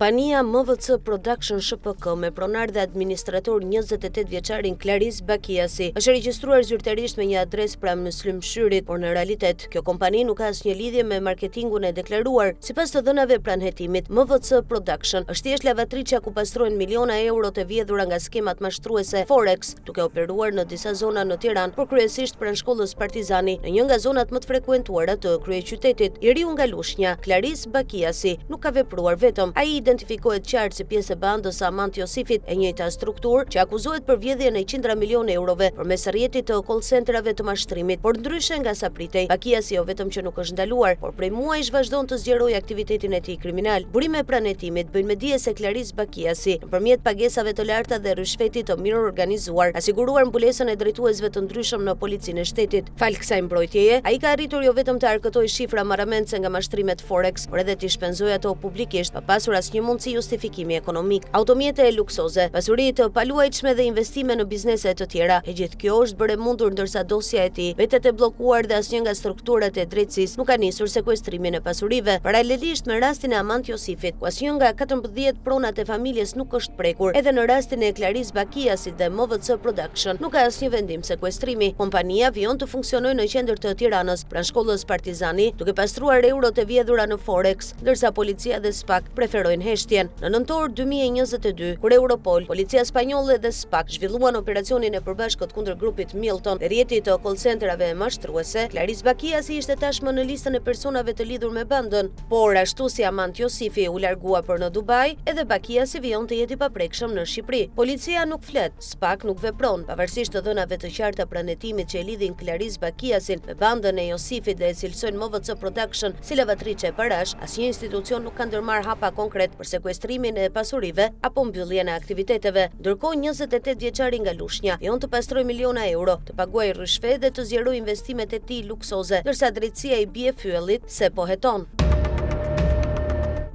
Kompania MVC Production SHPK me pronar dhe administrator 28 vjeçarin Klaris Bakiasi është regjistruar zyrtarisht me një adresë pranë Myslym Shyrit, por në realitet kjo kompani nuk ka asnjë lidhje me marketingun e deklaruar. Sipas të dhënave pranë hetimit, MVC Production është thjesht lavatriçja ku pastrohen miliona eurot e vjedhura nga skemat mashtruese Forex, duke operuar në disa zona në Tiranë, por kryesisht pranë shkollës Partizani, në një nga zonat më të frekuentuara të kryeqytetit. I riu nga Lushnja, Klaris Bakiasi, nuk ka vepruar vetëm. Ai identifikohet qartë si pjesë e bandës së Amant Josifit, e njëjta strukturë që akuzohet për vjedhjen e qindra milionë eurove përmes rrjetit të call centrave të mashtrimit, por ndryshe nga sa pritej, Bakiasi jo vetëm që nuk është ndaluar, por prej muajsh vazhdon të zgjerojë aktivitetin e tij kriminal. Burime pranë hetimit bëjnë me dije se Klaris Bakiasi, nëpërmjet pagesave të larta dhe ryshfetit të mirëorganizuar, ka siguruar mbulesën e drejtuesve të ndryshëm në Policinë e Shtetit. Falë kësaj mbrojtjeje, ai ka arritur jo vetëm të arkëtojë shifra marramendëse nga mashtrimet Forex, por edhe t'i shpenzojë ato publikisht, pa pasur asnjë mundësi justifikimi ekonomik. Automjete luksoze, pasuri të paluajtshme dhe investime në biznese të tjera, e gjithë kjo është bërë e mundur ndërsa dosja e tij mbetet e bllokuar dhe asnjë nga strukturat e drejtësisë nuk ka nisur sekuestrimin e pasurive. Paralelisht me rastin e Amant Josifit, ku asnjë nga 14 pronat e familjes nuk është prekur, edhe në rastin e Klaris Bakiasit dhe MVC Production nuk ka asnjë vendim sekuestrimi. Kompania vijon të funksionojë në qendër të Tiranës, pranë shkollës Partizani, duke pastruar eurot e vjedhura në Forex, ndërsa policia dhe SPAK preferojnë heshtjen. Në nëntor 2022, kur Europol, policia spanjolle dhe SPAK zhvilluan operacionin e përbashkët kundër grupit Milton dhe rrjetit të call centerave mashtruese, Klaris Bakiasi ishte tashmë në listën e personave të lidhur me bandën. Por, ashtu si Amant Josifi u largua për në Dubai, edhe Bakiasi vijon të jetë i paprekshëm në Shqipëri. Policia nuk flet, SPAK nuk vepron, pavarësisht të dhënave të qarta pranë hetimit që e lidhin Klaris Bakiasin me bandën e Josifit dhe e cilësojnë MVC Production si lavatriçe parash, asnjë institucion nuk ka ndërmarrë hapa konkret për sekuestrimin e pasurive apo mbylljen e aktiviteteve. Ndërkohë, 28 vjeçari nga Lushnja vijon të pastrojë miliona euro, të paguajë ryshfet dhe të zgjerojë investimet e tij luksoze, ndërsa drejtësia i bie fyellit se po heton.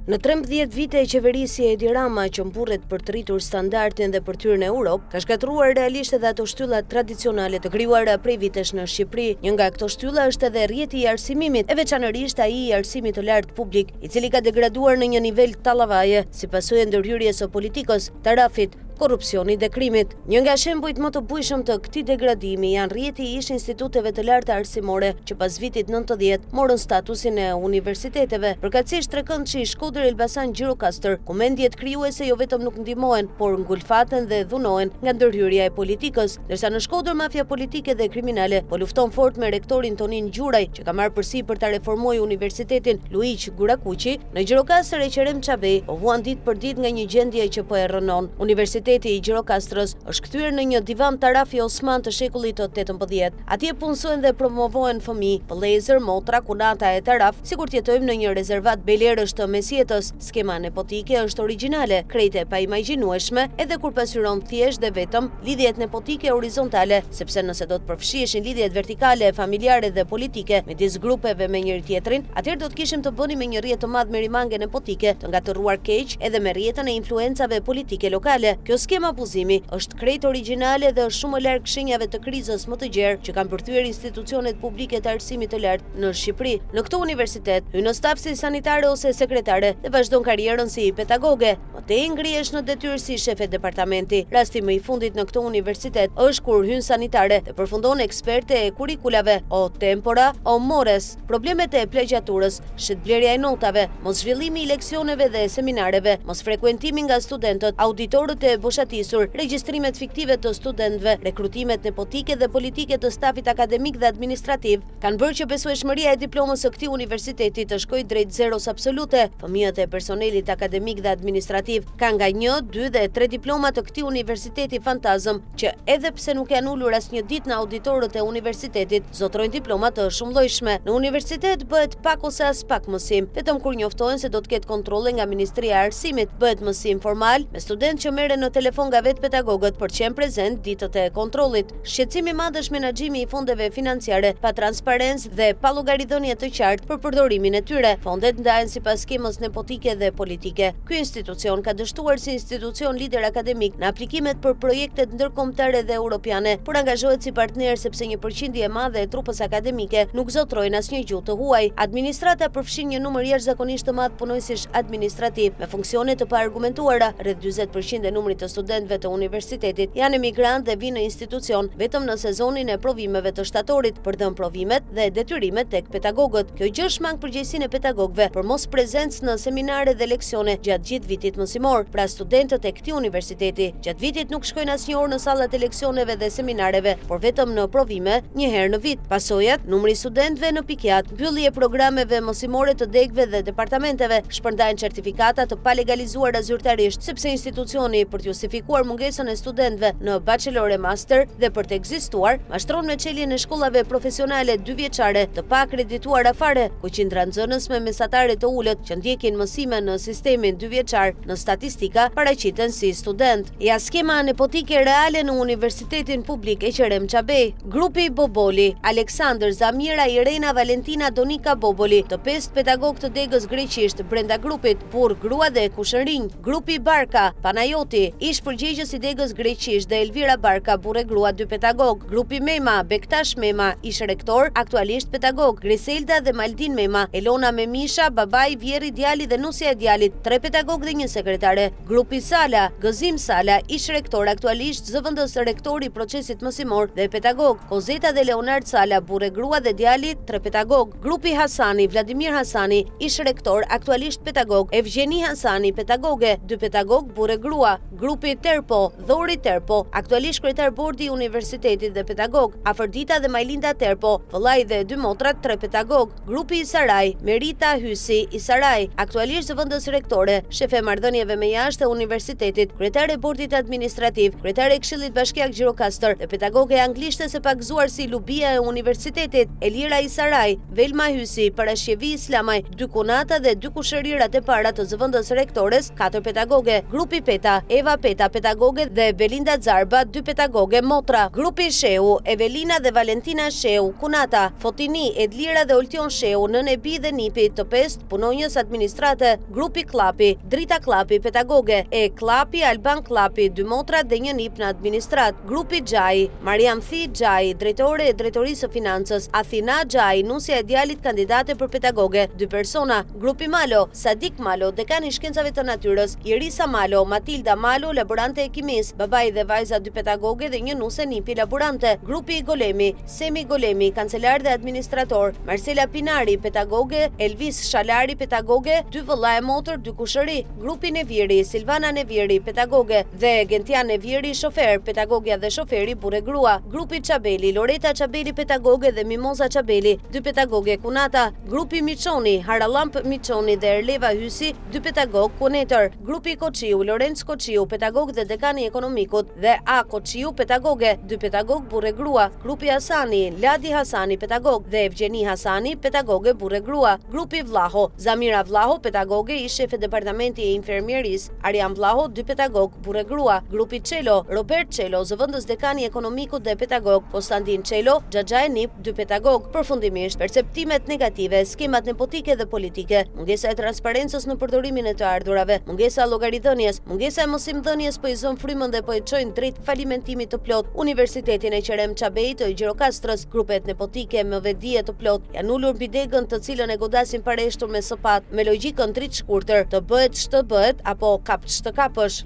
Në 13 vite qeverisje Edi Rama që mburret për të rritur standardin dhe për të hyrë në Europë, ka shkatërruar realisht edhe ato shtylla tradicionale të krijuara prej vitesh në Shqipëri. Një nga këto shtylla është edhe rrjeti i arsimimit, e veçanërisht ai i arsimit të lartë publik, i cili ka degraduar në një nivel tallavaje si pasojë e ndërhyrjes së politikës, tarafit, korrupsionit dhe krimit. Një nga shembujt më të bujshëm të këtij degradimi janë rrjeti i ish instituteve të larta arsimore që pas vitit 90 morën statusin e universiteteve, përkatësisht trekëndëshi Shkodër Elbasan Gjirokastër, ku mendjet krijuese jo vetëm nuk ndihmohen, por ngulfaten dhe dhunohen nga ndërhyrja e politikës. Ndërsa në Shkodër mafia politike dhe kriminale po lufton fort me rektorin Tonin Gjuraj, që ka marrë përsipër ta reformojë universitetin Luigj Gurakuqi, Në Gjirokastër Eqerem Çabej po vuan ditë për ditë nga një gjendje që po e rrënon. Universiteti i Gjirokastrës është kthyer në një divan tarafi osman të shekullit të 18. Atje punësohen dhe promovohen fëmijë, vëllezër, motra, kunata e taraf, sikur të jetojmë në një rezervat bejlerësh të mesjetës. Skema nepotike është origjinale, krejt e paimagjinueshme, edhe kur pasqyron thjesht dhe vetëm lidhjet nepotike horizontale, sepse nëse do të përfshiheshin lidhjet vertikale, familjare dhe politike midis grupeve me njëri-tjetrin, atëherë do të kishim të bënim me një rrjet të madh merimange nepotike, të ngatërruar keq edhe me rrjetën e influencave politike lokale. Kjo skemë abuzimi është krejt origjinale dhe është shumë më larg shenjave të krizës më të gjerë që kanë përthyer institucionet publike të arsimit të lartë në Shqipëri. Në këtë universitet, hyn në staf si sanitare ose sekretare dhe vazhdon karrierën si pedagoge. Më tej ngrihesh në detyrë si shefe departamenti. Rasti më i fundit në këtë universitet është kur hyn sanitare dhe përfundon eksperte e kurikulave o tempora o mores. Problemet e plagjiaturës, shitblerja e notave, moszhvillimi i leksioneve dhe seminareve, mosfrekuentimi nga studentët, auditorët e boshatisur, regjistrimet fiktive të studentëve, rekrutimet nepotike dhe politike të stafit akademik dhe administrativ, kanë bërë që besueshmëria e diplomës së këtij universiteti të shkojë drejt zeros absolute. Fëmijët e personelit akademik dhe administrativ kanë nga një, dy dhe tre diploma të këtij universiteti fantazëm, që edhe pse nuk janë ulur asnjë ditë në auditorët e universitetit, zotërojnë diploma të shumëllojshme. Në universitet bëhet pak ose aspak mësim, vetëm kur njoftohen se do të ketë kontrolle nga Ministria e Arsimit, bëhet mësim formal me studentë që merren në. telefon nga vetë pedagogët për të qenë prezent ditët e kontrollit. Shqetësim i madh është menaxhimi i fondeve financiare pa transparencë dhe pa llogaridhënie të qartë për përdorimin e tyre. Fondet ndahen sipas skemës nepotike dhe politike. Ky institucion ka dështuar si institucion lider akademik në aplikimet për projektet ndërkombëtare dhe europiane, por angazhohet si partner sepse një përqindje e madhe e trupës akademike nuk zotërojnë asnjë gjuhë të huaj. Administrata përfshin një numër jashtëzakonisht të madh punonjësish administrativë, me funksione të paargumentuara, rreth 40 për qind e numrit të studentëve të universitetit janë emigrantë dhe vijnë në institucion vetëm në sezonin e provimeve të shtatorit për dhënë provimet dhe detyrimet tek pedagogët. Kjo gjë shmang përgjegjësinë e pedagogëve për mosprezencë në seminare dhe leksione gjatë gjithë vitit mësimor. Pra studentët e këtij universiteti gjatë vitit nuk shkojnë asnjë orë në sallat e leksioneve dhe seminareve, por vetëm në provime, një herë në vit. Pasojat, numri i studentëve në pikiatë, mbyllje e programeve mësimore të degëve dhe departamenteve, shpërndajnë certifikata të palegalizuara zyrtarisht, sepse institucioni për të justifikuar mungesën e studentëve në bachelor e master dhe për të ekzistuar, mashtron me çeljen e shkollave profesionale dyvjeçare të paakredituara fare, ku qindra nxënës me mesatare të ulët që ndjekin mësime në sistemin dyvjeçar në statistika paraqiten si studentë. Ja skema nepotike reale në Universitetin Publik Eqerem Çabej. Grupi Boboli, Aleksandër, Zamira, Irena, Valentina, Donika Boboli, të pestë pedagogë të degës greqisht brenda grupit, burrë, grua dhe kushërinj. Grupi Barka, Panajoti, ish përgjegjës i degës greqisht dhe Elvira Barka, burrë e grua, dy pedagogë. Grupi Mema, Bektash Mema, ish rektor, aktualisht pedagog, Griselda dhe Maldin Mema, Elona Memisha, babai, vjehrri, djali dhe nusja e djalit, tre pedagogë dhe një sekretare. Grupi Sala, Gëzim Sala, ish-rektor, aktualisht zëvendës rektor i procesit mësimor dhe pedagog, Kozeta dhe Leonard Sala, burrë e grua dhe djali, tre pedagogë. Grupi Hasani, Vladimir Hasani, ish-rektor, aktualisht pedagog, Evgjeni Hasani, pedagoge, dy pedagogë, burrë e grua. Grupi Terpo, Dhori Terpo, aktualisht kryetar bordi i universitetit dhe pedagog, Afërdita dhe Majlinda Terpo, vëllai dhe dy motrat, tre pedagogë. Grupi Isaraj, Merita Hysi, Isaraj, aktualisht zëvendës rektore, shefe e marrëdhënieve me jashtë e universitetit, kryetare e bordit administrativ, kryetare e Këshillit Bashkiak Gjirokastër dhe pedagoge e anglishtes e pagëzuar si Lubia e universitetit, Elira Isaraj, Velma Hysi, Parashqevi Islamaj, dy kunata dhe dy kushërirat e para të zëvendës rektores, katër pedagoge, Grupi Peta, Eva Peta, pedagoge dhe Belinda Zarba, dy pedagoge motra, Grupi Shehu, Evelina dhe Valentina Shehu, kunata, Fotini, Edlira dhe Oltion Shehu, nënë e bijë dhe nipi, të pestë, punonjës administrate, Grupi Kllapi, Drita Kllapi, pedagoge, E Kllapi, Alban Kllapi, dy motrat dhe një nip në administratë, Grupi Xhai, Marianthi Xhai, drejtore e Drejtorisë së Financës, Athina Xhai, nusja e djalit kandidate për pedagoge, dy persona, Grupi Malo, Sadik Malo, dekan i Shkencave të Natyrës, Irisa Malo, Matilda Malo, laborante e kimisë, babai dhe vajza dy pedagoge dhe një nuse nipi laborante, Grupi Golemi, Semi Golemi, kancelar dhe administrator, Marsela Pinari, pedagoge, Elvis Shalari, pedagoge, dy vëlla e motër, dy kushëri, Grupi Neviri, Silvana Neviri, pedagoge, dhe Gentian Neviri, shofer, pedagogja dhe shoferi burrë e grua, Grupi Çabeli, Loreta Çabeli, pedagoge dhe Mimoza Çabeli, dy pedagoge kunata, Grupi Miçoni, Harallamp Miçoni dhe Erleva Hysi, dy pedagogë kunetër, Grupi Koçiu, Lorenc Koçiu, pedagog dhe dekan i ekonomikut, dhe A. Koçiu, pedagoge, dy pedagogë burrë e grua, Grupi Hasani, Ladi Hasani, pedagog, dhe Evgjeni Hasani, pedagoge burrë e grua, Grupi Vllaho, Zamira Vllaho, pedagoge, ish-shefe departamenti e infermierisë, Arjan Vllaho, dy pedagogë burrë e grua, Grupi Çelo, Robert Çelo, zëvendës dekan i ekonomikut dhe pedagog, Kostandin Çelo, xhaxha e nip, dy pedagogë. Përfundimisht, perceptimet negative, skemat nepotike dhe politike, mungesa e transparencës në përdorimin e të ardhurave, mungesa e llogaridhënies, mungesa e mësimdhënies po i zënë frymën dhe po e çojnë drejt falimentimit të plotë Universitetin Eqerem Çabej të Gjirokastrës. Grupet nepotike me vetëdije të plotë janë ulur mbi degën të cilën e godasin pareshtur me sëpatë, me logjikën dritëshkurtër, të bëhet ç'të bëhet apo kap ç'të kapësh.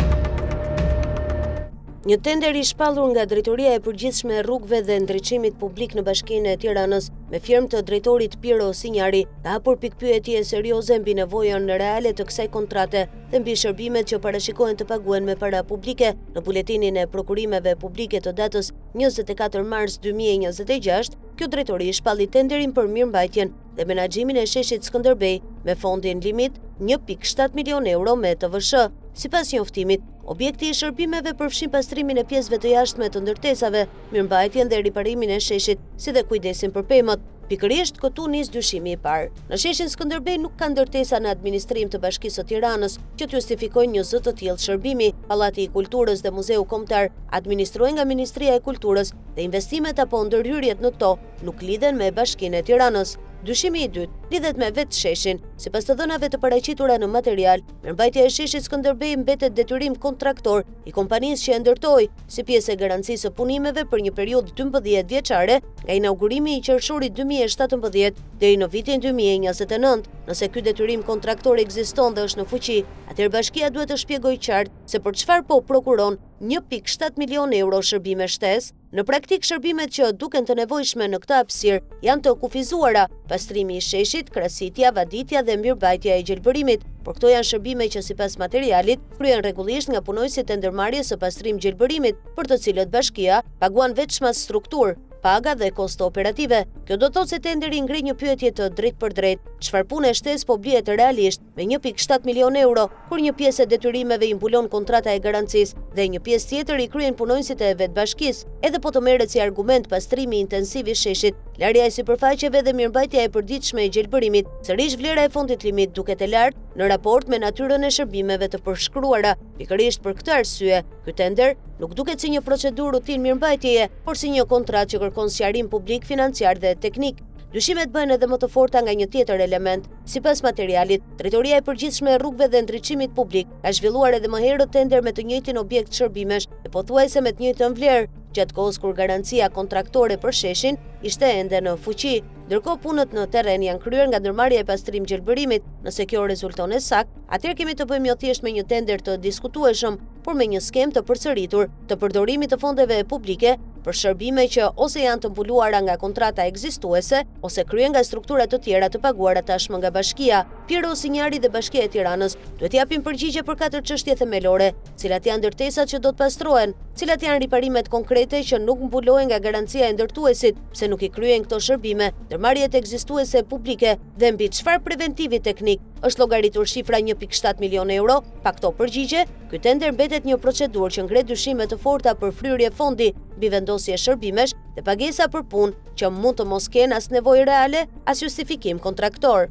Një tender i shpallur nga Drejtoria e Përgjithshme e Rrugëve dhe Ndriçimit Publik në Bashkinë e Tiranës, me firmë të drejtorit Piro Sinjari, ka hapur pikëpyetje serioze mbi nevojën reale të kësaj kontrate dhe mbi shërbimet që parashikohen të paguhen me para publike në buletinin e prokurimeve publike të datës 24 mars 2026, kjo drejtori shpalli tenderin për mirëmbajtjen dhe menaxhimin e sheshit Skënderbej me fondin limit 1.7 milion euro me TVSH. Sipas njoftimit, objekti i shërbimeve përfshin pastrimin e pjesëve të jashtme të ndërtesave, mirëmbajtjen dhe riparimin e sheshit, si dhe kujdesin për pemët. Pikërisht këtu nis dyshimi i parë. Në sheshin Skënderbej nuk ka ndërtesa në administrim të Bashkisë së Tiranës që të justifikojnë një zë të tillë shërbimi. Pallati i Kulturës dhe Muzeu Kombëtar administrohen nga Ministria e Kulturës dhe investimet apo ndërhyrjet në to nuk lidhen me Bashkinë e Tiranës. Dyshimi i dytë lidhet me vetë sheshin. Sipas të dhënave të paraqitura në material, mirëmbajtja e sheshit Skënderbej mbetet detyrim kontraktor i kompanisë që e ndërtoi, si pjesë e garancisë së punimeve për një periudhë 12 vjeçare nga inaugurimi i qershorit 2017 deri në vitin 2029. Nëse ky detyrim kontraktor ekziston dhe është në fuqi, atëherë bashkia duhet të shpjegojë qartë se për çfarë po prokuron 1.7 milionë euro shërbime shtesë. Në praktikë, shërbimet që duken të nevojshme në këtë hapësirë janë të kufizuara, pastrimi i sheshit, krasitja, vaditja dhe mirëmbajtja e gjelbërimit, por këto janë shërbime që sipas materialit kryhen rregullisht nga punonjësit e ndërmarrjes së pastrim gjelbërimit, për të cilët bashkia paguan veçmas strukturë, paga dhe kosto operative. Kjo do të thotë se tenderi ngre një pyetje të drejtpërdrejtë, çfarë pune shtesë po blihet realisht me 1.7 milionë euro, kur një pjesë e detyrimeve i mbulon kontrata e garancisë dhe një pjesë tjetër i kryejnë punonjësit e vetë bashkisë. Edhe po të merret si argument pastrimi intensiv i sheshit, larja e sipërfaqeve dhe mirëmbajtja e përditshme e gjelbërimit, sërish vlera e fondit limit duket e lartë në raport me natyrën e shërbimeve të përshkruara. Pikërisht për këtë arsye, ky tender nuk duket si një procedurë rutinë mirëmbajtjeje, por si një kontratë që kërkon sqarim publik financiar dhe teknik. Dyshimet bëhen edhe më të forta nga një tjetër element. Sipas materialit, Drejtoria e Përgjithshme e Rrugëve dhe Ndriçimit Publik ka zhvilluar edhe më herët tender me të njëjtin objekt shërbimesh dhe pothuajse me të njëjtën vlerë, gjatë kohës kur garancia kontraktore për sheshin ishte ende në fuqi. Ndërkohë punët në terren janë kryer nga ndërmarrja e pastrim gjelbërimit. Nëse kjo rezulton e saktë, atëherë kemi të bëjmë jo thjesht me një tender të diskutueshëm, por me një skemë të përsëritur të përdorimit të fondeve publike për shërbime që ose janë të mbuluara nga kontrata ekzistuese ose kryhen nga struktura të tjera të paguara tashmë nga bashkia. Pirro Sinjari dhe Bashkia e Tiranës duhet të japin përgjigje për katër çështje themelore, cilat janë ndërtesat që do të pastrohen, cilat janë riparimet konkrete që nuk mbulohen nga garancia e ndërtuesit, pse nuk i kryejnë këto shërbime ndërmarrjet ekzistuese publike dhe mbi çfarë preventivi teknik është llogaritur shifra 1.7 milionë euro? Pa këto përgjigje, ky tender mbetet një procedurë që ngre dyshime të forta për fryrje fondi, mbivendosje shërbimesh dhe pagesa për punë që mund të mos kenë as nevojë reale, as justifikim kontraktor.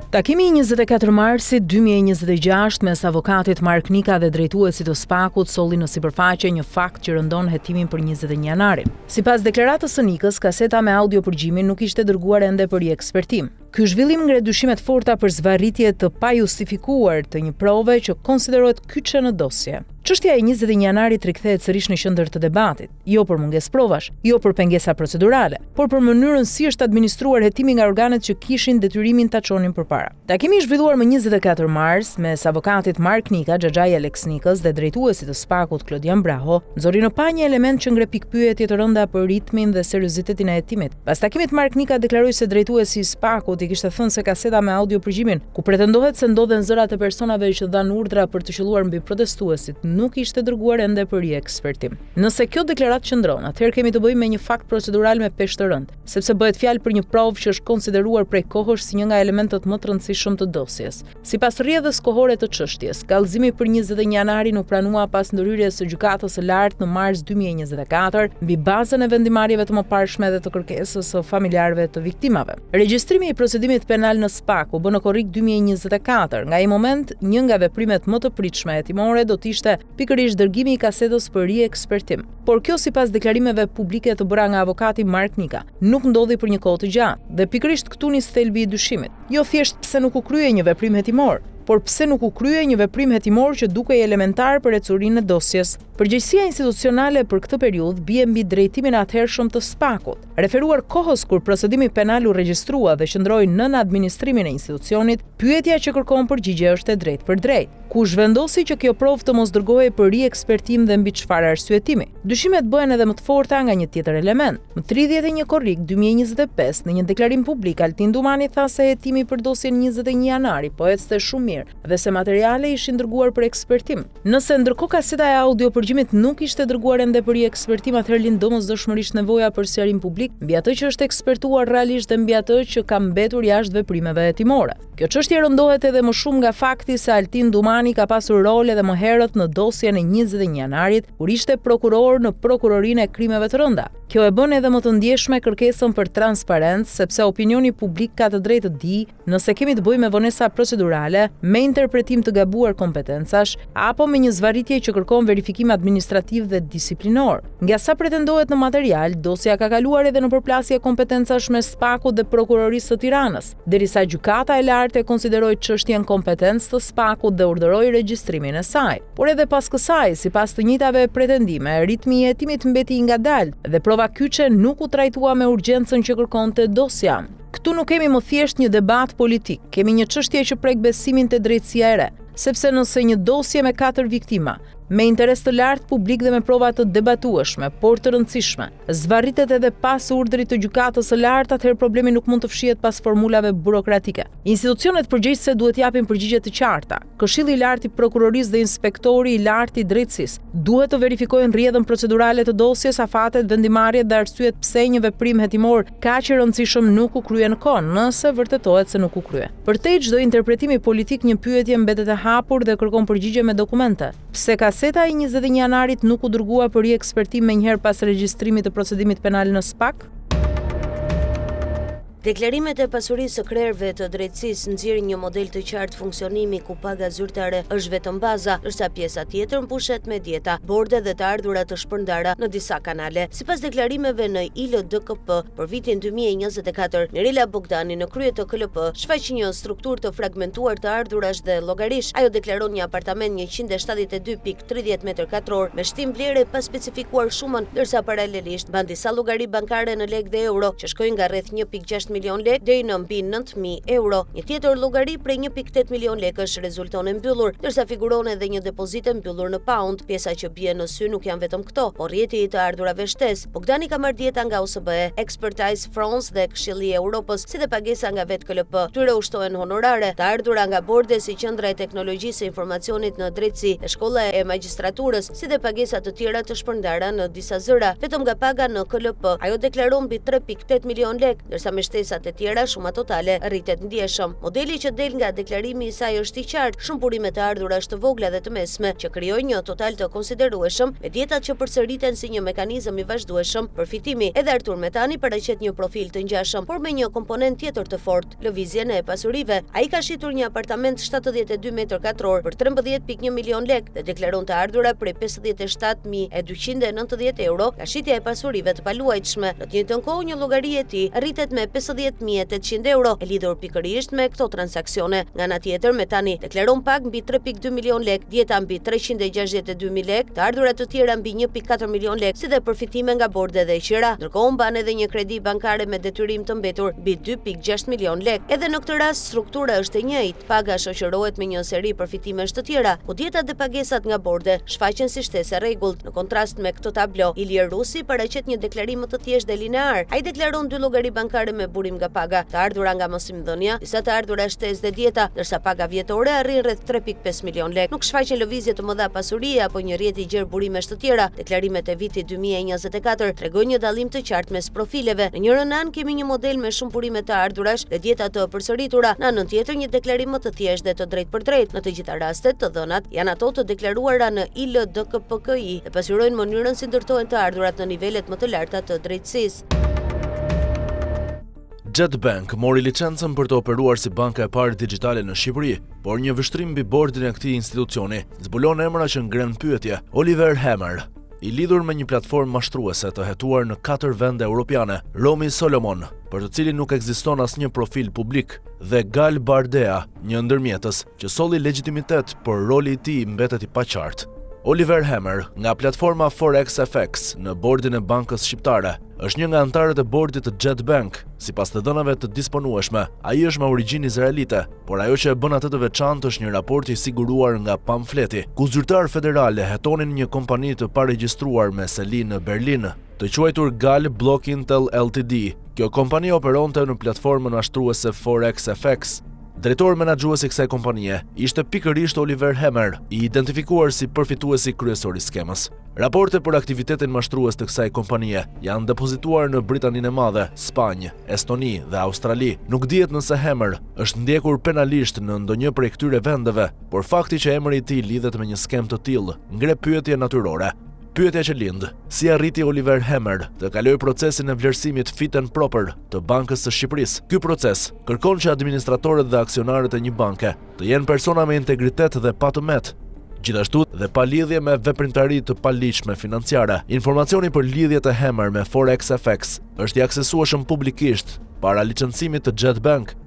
Takimi i 24 marsit 2026 mes avokatit Mark Nika dhe drejtuesit të SPAK-ut solli në sipërfaqe një fakt që rëndon hetimin për 21 janarin. Sipas deklaratës së Nikës, kaseta me audio përgjimin nuk ishte dërguar ende për riekspertim. Ky zhvillim ngre dyshime të forta për zvarritje të pajustifikuar të një prove që konsiderohet kyçe në dosje. Çështja e 21 janarit rikthehet sërish në qendër të debatit, jo për mungesë provash, jo për pengesa procedurale, por për mënyrën si është administruar hetimi nga organet që kishin detyrimin ta çonin përpara. Takimi i zhvilluar më 24 mars mes avokatit Mark Nika, xhaxhai i Aleks Nikës dhe drejtuesit të SPAK-ut Klodian Braho, nxori në pah një element që ngre pikëpyetje të rënda për ritmin dhe seriozitetin e hetimit. Pas takimit Mark Nika deklaroi se drejtuesi i SPAK-ut i kishte thënë se kaseta me audio përgjimin, ku pretendohet se ndodhen zërat e personave që dhanë urdhra për të qëlluar mbi protestuesit, nuk ishte dërguar ende për riekspertim. Nëse kjo deklaratë qëndron, atëherë kemi të bëjmë me një fakt procedural me peshë të rëndë, sepse bëhet fjalë për një provë që është konsideruar prej kohësh si një nga elementët më të rëndësishëm të dosjes. Sipas rrjedhës kohore të çështjes, kallëzimi për 21 janarin u pranua pas ndërhyrjes së Gjykatës së Lartë në mars 2024, mbi bazën e vendimmarrjeve të mëparshme dhe të kërkesës së familjarëve të viktimave. Regjistrimi i procedimit penal në SPAK u bë në korrik 2024. Nga ai moment, një nga veprimet më të pritshme hetimore do të ishte pikërisht dërgimi i kasetës për riekspertim. Por kjo sipas deklarimeve publike të bëra nga avokati Mark Nika, nuk ndodhi për një kohë të gjatë dhe pikërisht këtu nis thelbi i dyshimit. Jo thjesht pse nuk u krye një veprim hetimor, por pse nuk u krye një veprim hetimor që dukej elementar për ecurinë e dosjes. Përgjegjësia institucionale për këtë periudhë bie mbi drejtimin e atëhershëm të SPAK-ut. Referuar kohës kur procedimi penal u regjistrua dhe qëndroi nën administrimin e institucionit, pyetja që kërkon përgjigje është e drejtpërdrejtë. Kush vendosi që kjo provë të mos dërgohej për riekspertim dhe mbi çfarë arsyetimi? Dyshimet bëhen edhe më të forta nga një tjetër element. Më 31 korrik 2025, në një deklarim publik, Altin Dumani tha se hetimi për dosjen 21 janari po ecte shumë mirë dhe se materiale ishin dërguar për ekspertim. Nëse ndërkohë kaseta e audio-përgjimit nuk ishte dërguar ende për riekspertim, atëherë lind domosdoshmërisht nevoja për sqarim publik mbi atë që është ekspertuar realisht dhe mbi atë që ka mbetur jashtë veprimeve hetimore. Kjo çështje rëndohet edhe më shumë nga fakti se Altin Dumani ka pasur rol edhe më herët në dosjen e 21 janarit, kur ishte prokuror në Prokurorinë e Krimeve të Rënda. Kjo e bën edhe më të ndjeshme kërkesën për transparencë, sepse opinioni publik ka të drejtë të dijë nëse kemi të bëjmë me vonesa procedurale, me interpretim të gabuar kompetencash, apo me një zvarritje që kërkon verifikim administrativ dhe disiplinor. Nga sa pretendohet në material, dosja ka kaluar edhe në përplasje kompetencash mes SPAK-ut dhe Prokurorisë së Tiranës, derisa Gjykata e Lartë e konsideroi çështjen kompetencë të SPAK-ut dhe urdhëroi regjistrimin e saj. Por edhe pas kësaj, sipas të njëjtave pretendime, ritmi i hetimit mbeti i ngadaltë dhe prova kyçe nuk u trajtua me urgjencën që kërkonte dosja. Këtu nuk kemi më thjesht një debat politik, kemi një çështje që prek besimin te drejtësia e re. Sepse nëse një dosje me katër viktima, me interes të lartë publik dhe me prova të debatueshme, por të rëndësishme, zvarritet edhe pas urdhrit të Gjykatës së Lartë, atëherë problemi nuk mund të fshihet pas formulave burokratike. Institucionet përgjegjëse duhet të japin përgjigje të qarta. Këshilli i Lartë i Prokurorisë dhe Inspektori i Lartë i Drejtësisë duhet të verifikojnë rrjedhën procedurale të dosjes, afatet, vendimmarrjet dhe arsyet pse një veprim hetimor kaq i rëndësishëm nuk u krye në kohë, nëse vërtetohet se nuk u krye. Përtej çdo interpretimi politik një pyetje mbetet e hapur dhe kërkon përgjigje me dokumente. Pse kaseta e 21 janarit nuk u dërgua për riekspertim menjëherë pas regjistrimit të procedimit penal në SPAK? Deklarimet e pasurisë së krerëve të drejtësisë nxjerrin një model të qartë funksionimi ku paga zyrtare është vetëm baza, ndërsa pjesa tjetër mbushet me dieta, borde dhe të ardhura të shpërndara në disa kanale. Sipas deklarimeve në ILDKP për vitin 2024, Mirela Bogdani në krye të KLP shfaq një strukturë të fragmentuar të ardhurash dhe llogarish. Ajo deklaron një apartament 172.30 metër katror me shtim vlere pa specifikuar shumën, ndërsa paralelisht mban disa llogari bankare në lekë dhe euro, që shkojnë nga rreth 1.6 milion lekë deri në mbi 9.000 euro. Një tjetër llogari prej 1.8 milion lekësh rezulton e mbyllur, ndërsa figuron edhe një depozitë e mbyllur në pound. Pjesa që bie në sy nuk janë vetëm këto, por rrjeti i të ardhurave shtesë. Bogdani ka marrë dieta nga OSBE, Expertise France dhe Këshilli i Europës, si dhe pagesa nga vetë KLP. Këtyre u shtohen honorare, të ardhura nga borde si Qendra e Teknologjisë së Informacionit në Drejtësi dhe Shkolla e Magjistraturës, si dhe pagesa të tjera të shpërndara në disa zëra. Vetëm nga paga në KLP, ajo deklaron mbi 3.8 milion lekë, ndërsa me shtesat e tjera shuma totale rritet ndjeshëm. Modeli që del nga deklarimi i saj është i qartë, shumë burime të ardhurash të vogla dhe të mesme, që krijojnë një total të konsiderueshëm, me dietat që përsëriten si një mekanizëm i vazhdueshëm përfitimi. Edhe Artur Metani paraqet një profil të ngjashëm, por me një komponent tjetër të fortë. lëvizjen e pasurive. Ai ka shitur një apartament 72 metër katror për 13.1 milion lekë dhe deklaron të ardhura prej 57.290 euro nga shitja e pasurive të paluajtshme. Në të njëjtën kohë, një llogari e tij rritet me 50.800 euro, e lidhur pikërisht me këto transaksione. Nga ana tjetër, Metani deklaron pagë mbi 3.2 milion lekë, dieta mbi 362.000 lekë, të ardhura të tjera mbi 1.4 milion lekë, si dhe përfitime nga borde dhe qira. Ndërkohë mban edhe një kredi bankare me detyrim të mbetur mbi 2.6 milion lekë. Edhe në këtë rast struktura është e njëjtë, paga shoqërohet me një seri përfitimesh të tjera, ku dietat dhe pagesat nga borde shfaqen si shtesë e rregullt. Në kontrast me këtë tablo, Ilir Rusi paraqet një deklarim më të thjeshtë dhe linear. Ai deklaron dy llogari bankare me burim nga paga, të ardhura nga mësimdhënia, disa të ardhura shtesë dhe dieta, ndërsa paga vjetore arrin rreth 3.5 milion lekë. Nuk shfaqen lëvizje të mëdha pasurie apo një rrjet i gjerë burimesh të tjera. Deklarimet e vitit 2024 tregojnë një dallim të qartë mes profileve. Në njërën anë kemi një model me shumë burime të ardhurash dhe dieta të përsëritura, në anën tjetër një deklarim më të thjeshtë dhe të drejtpërdrejtë. Në të gjitha rastet, të dhënat janë ato të deklaruara në ILDKPKI dhe pasqyrojnë mënyrën si ndërtohen të ardhurat në nivelet më të larta të drejtësisë. Jet Bank mori licencën për të operuar si banka e parë digjitale në Shqipëri, por një vështrim mbi bordin e këtij institucioni zbulon emra që ngrenë pyetje. Oliver Hammer, i lidhur me një platformë mashtruese të hetuar në katër vende europiane, Romi Solomon, për të cilin nuk ekziston asnjë profil publik, dhe Gal Bardea, një ndërmjetës që solli legjitimitet, por roli i tij mbetet i paqartë. Oliver Hammer, nga platforma Forex FX në bordin e Bankës Shqiptare, Është një nga anëtarët e bordit të Jet Bank. Sipas të dhënave të disponueshme, ai është me origjinë izraelite, por ajo që e bën atë të veçantë është një raport i siguruar nga pamfleti, ku zyrtarë federalë hetonin një kompani të paregjistruar me seli në Berlin, të quajtur Gal Block Intel Ltd. Kjo kompani operonte në platformën mashtruese Forex FX. Drejtor menaxhues i kësaj kompanie ishte pikërisht Oliver Hammer, i identifikuar si përfituesi kryesor i skemës. Raporte për aktivitetin mashtrues të kësaj kompanie janë depozituar në Britaninë e Madhe, Spanjë, Estoni dhe Australi. Nuk dihet nëse Hammer është ndjekur penalisht në ndonjë prej këtyre vendeve, por fakti që emri i tij lidhet me një skemë të tillë ngre pyetje natyrore. Pyetja që lind, si arriti Oliver Hemmer të kalojë procesin e vlerësimit fit and proper të Bankës së Shqipërisë? Ky proces kërkon që administratorët dhe aksionarët e një banke të jenë persona me integritet dhe pa të metë, gjithashtu dhe pa lidhje me veprimtari të paligjshme financiare. Informacioni për lidhjet e Hemmer me Forex FX është i aksesueshëm publikisht para licencimit të Jet Bank.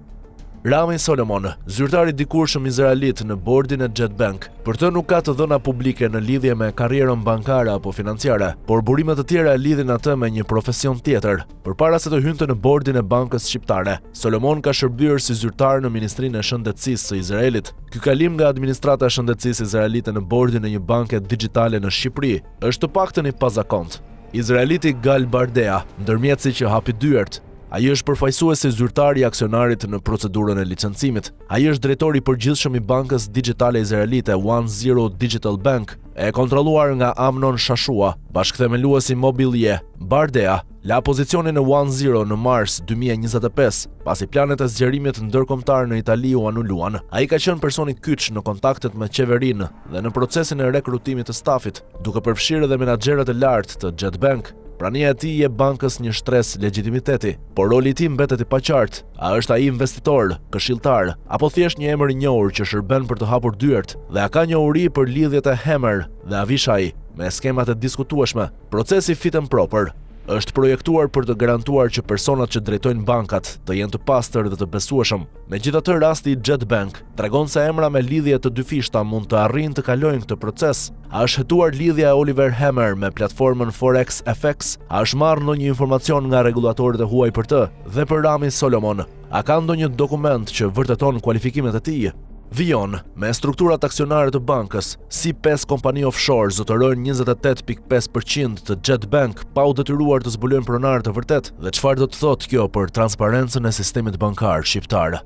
Rami Solomon, zyrtar i dikurshëm izraelit në bordin e Jet Bank, për të nuk ka të dhëna publike në lidhje me karrierën bankare apo financiare, por burime të tjera e lidhin atë me një profesion tjetër. Përpara se të hynte në bordin e bankës shqiptare, Solomon ka shërbyer si zyrtar në Ministrinë e Shëndetësisë së Izraelit. Ky kalim nga administrata e shëndetësisë izraelite në bordin e një banke digjitale në Shqipëri është të paktën i pazakontë. Izraeliti Gal Bardea, ndërmjetësi që hapi dyert, Ai është përfaqësuesi zyrtar i aksionarit në procedurën e licencimit. Ai është drejtori i përgjithshëm i bankës digjitale izraelite One Zero Digital Bank, e kontrolluar nga Amnon Shashua, bashkëthemelues i Mobilie. Bardea la pozicionin e One Zero në mars 2025, pasi planet e zgjerimit ndërkombëtar në Itali u anuluan. Ai ka qenë personi kyç në kontaktet me qeverinë dhe në procesin e rekrutimit të stafit, duke përfshirë edhe menaxherët e lartë të Jet Bank. Prania e tij i jep bankës një shtresë legjitimiteti, por roli i tij mbetet i paqartë. A është ai investitor, këshilltar, apo thjesht një emër i njohur që shërben për të hapur dyert? Dhe a ka njohuri për lidhjet e Hemmer dhe Avishai me skemat e diskutueshme? Procesi fit and proper është projektuar për të garantuar që personat që drejtojnë bankat të jenë të pastër dhe të besueshëm. Megjithatë, rasti i Jet Bank tregon se emra me lidhje të dyfishta mund të arrijnë të kalojnë këtë proces. A është hetuar lidhja e Oliver Hemmer me platformën Forex FX? A është marrë ndonjë informacion nga rregullatorët e huaj për të dhe për Rami Solomon? A ka ndonjë dokument që vërteton kualifikimet e tij? Vijon, me strukturat aksionare të bankës, si 5 kompani offshore zotërojnë 28.5% të Jet Bank pa u detyruar të zbulojnë pronarët e vërtetë dhe çfarë do të thotë kjo për transparencën e sistemit bankar shqiptar?